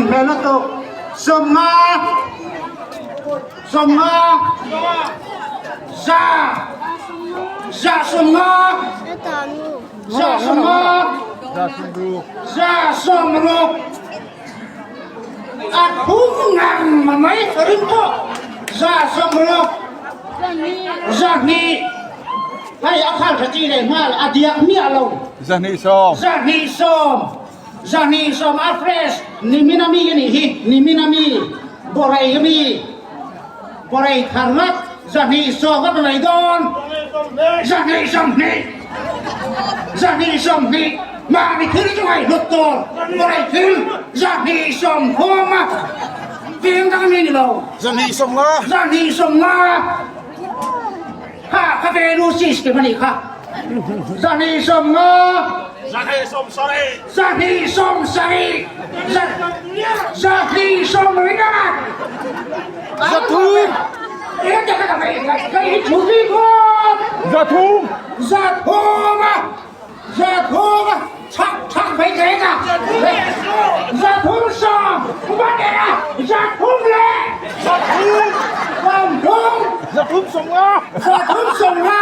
hmel lutuk. 50, 50, 100, 150, 150, 160. A thum ngang mai ka ring pawh 160, 200. Hei a khal tha chi leh nghal a diak miah lo. 220. 220. 220 a fresh nimin a mi a nih hi nimin a mi bawrei a mi bawrei thar ngat 220 a pe mai dawn 220 220 mahni thil chu ngaihhlut tur bawrei thil 220 a veng dang a mi ni lo. 250. 250. Kha ka value system a nih kha. 250. 270. 270. 270. 300. 300. 300 a. 300 a. Chhak chhak mai reng a. 310. Upa nen a. 300 leh. 300. 30. 350. 350.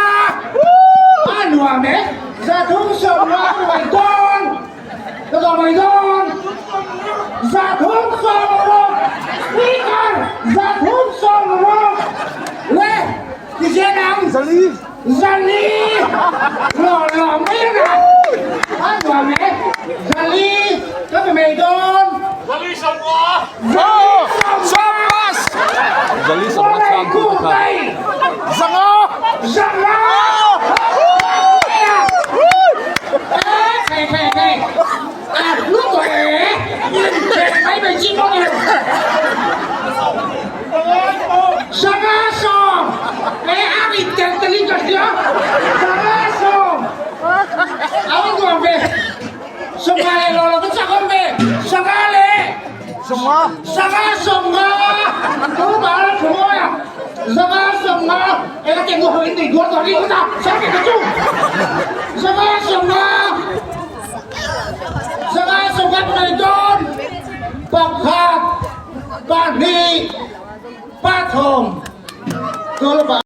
A nuam e. 350 ka mai dawn. Ka mai dawn. 360. Speaker. 360. Le. Ti chen ang. 400. 400. Lo lo mai a. A nuam e. 400 ka pe mai dawn. 450. Sawmas. 450 chhang tu te kha. 500. 500. Thei thei thei. A lu tawh e. Mai mai chi pawh ni lo. 510. E a ri tel telin ka hria. 510. A va nuam ve. 50 leh lo lo ka chak awm ve. 50 leh. 50. 550. Tu ba la thu mawi a. 550. E ka teng ho in nei duar tawh ni ka ta. Sa ke ka chu. 550. 550 mai dawn. 1, 2, 3.